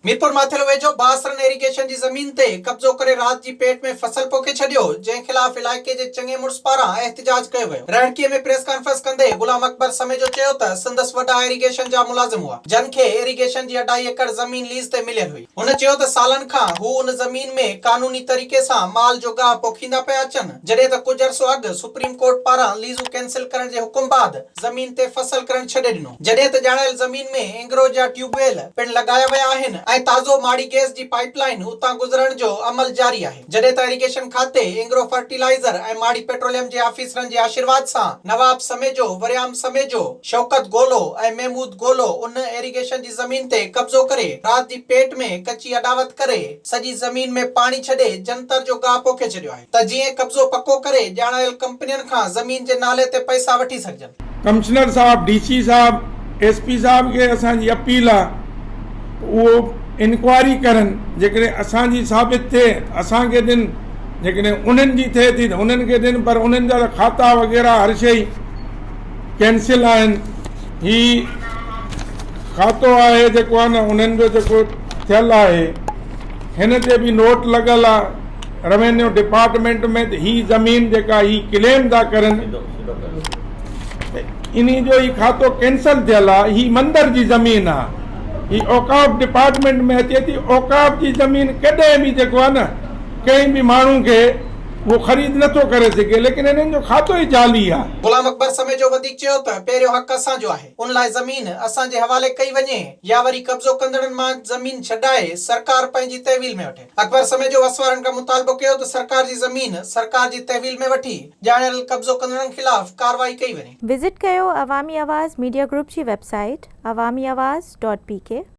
ميرپور ماٿيلو ويجهو بااثرن ايريگيشن جي زمين تي قبضو ڪري رات جي پيٽ ۾ فصل پوکي ڇڏيو، جنهن خلاف علائقي جي چڱي مڙس پاران احتجاج ڪيو ويو. رهڙڪي ۾ پريس ڪانفرنس ڪندي غلام اڪبر سميجو چيو ته سندس وڏا ايريگيشن جا ملازم هئا، جن کي ايريگيشن جي اڍائي ايڪڙ زمين ليز تي مليل هئي. هن چيو ته سالن کان هو ان زمين ۾ قانوني طريقي سان مال جو گاهه پوکيندا پيا اچن، جڏهن ته ڪجهه عرصو اڳ سپريم ڪورٽ پاران ليزون ڪينسل ڪرڻ جي حڪم بعد زمين تي فصل ڪرڻ ڇڏي ڏنو. جڏهن ته ڄاڻايل زمين ۾ اينگرو جا ٽيوب ويل پڻ لڳايا ويا آهن ۽ تازو ماڙي گئس جي پائيپ لائين اتان گذرڻ جو عمل جاري آهي. جڏهن ته ايريگيشن کاتي، اينگرو فرٽيلائيزر ۽ ماڙي پيٽروليم جي آفيسرن جي آشيرواد سان نواب سميجو، وريام سميجو، شوڪت گولو ۽ محمود گولو ان ايريگيشن جي زمين تي قبضو ڪري رات جي پيٽ ۾ ڪچي اڏاوت ڪري سڄي زمين ۾ پاڻي ڇڏي جنتر جو گاهه پوکي ڇڏيو آهي ته جيئن قبضو پڪو ڪري ڄاڻايل ڪمپنين کان زمين جي نالي تي پئسا وٺي سگهجن. ڪمشنر صاحب، ڊي سي صاحب، ايس پي صاحب کي اسان جي اپيل آ ته اهو انڪوائري ڪرن جيڪڏهن اسان جي ثابت ٿئي ته اسان کي ڏين جيڪڏهن انهن جي ٿئي ٿي ته انهن کي ڏين پر انهن جا ته کاتا وغيره هر شئي ڪينسل آهن هي کاتو آهي جيڪو آهي نه انهن جو جيڪو ٿيل آهي هن تي به نوٽ لڳل آ روينيو ڊپارٽمينٽ ۾ ته هي زمين جيڪا هي ڪليم ٿا ڪرن ته انهي جو هي کاتو ڪينسل ٿيل آ هي مندر جي زمين آ هي اوقاف ڊپارٽمينٽ ۾ اچي ٿي اوقاف جي زمين ڪڏهن به جيڪو آ نه ڪنهن به ماڻهو کي اهو خريد نٿو ڪري سگهي ليڪن انهن جو کاتو ئي جعلي آ. غلام اڪبر سميجو وڌيڪ چيو ته پهريون حق اسان جو آهي ان لاء زمين اسان جي حوالي ڪئي وڃي يا وري قبضو ڪندڙن مان زمين ڇڏائي سرڪار پنهنجي تحويل ۾ وٺي. اڪبر سميجو وس وارن کان مطالبو ڪيو ته سرڪار جي زمين سرڪار جي تحويل ۾ وٺي ڄاڻايل قبضو ڪندڙن خلاف ڪارروائي ڪئي وڃي. وزٽ ڪيو عوامي آواز ميڊيا گروپ جي website Awami Awaz dot P K.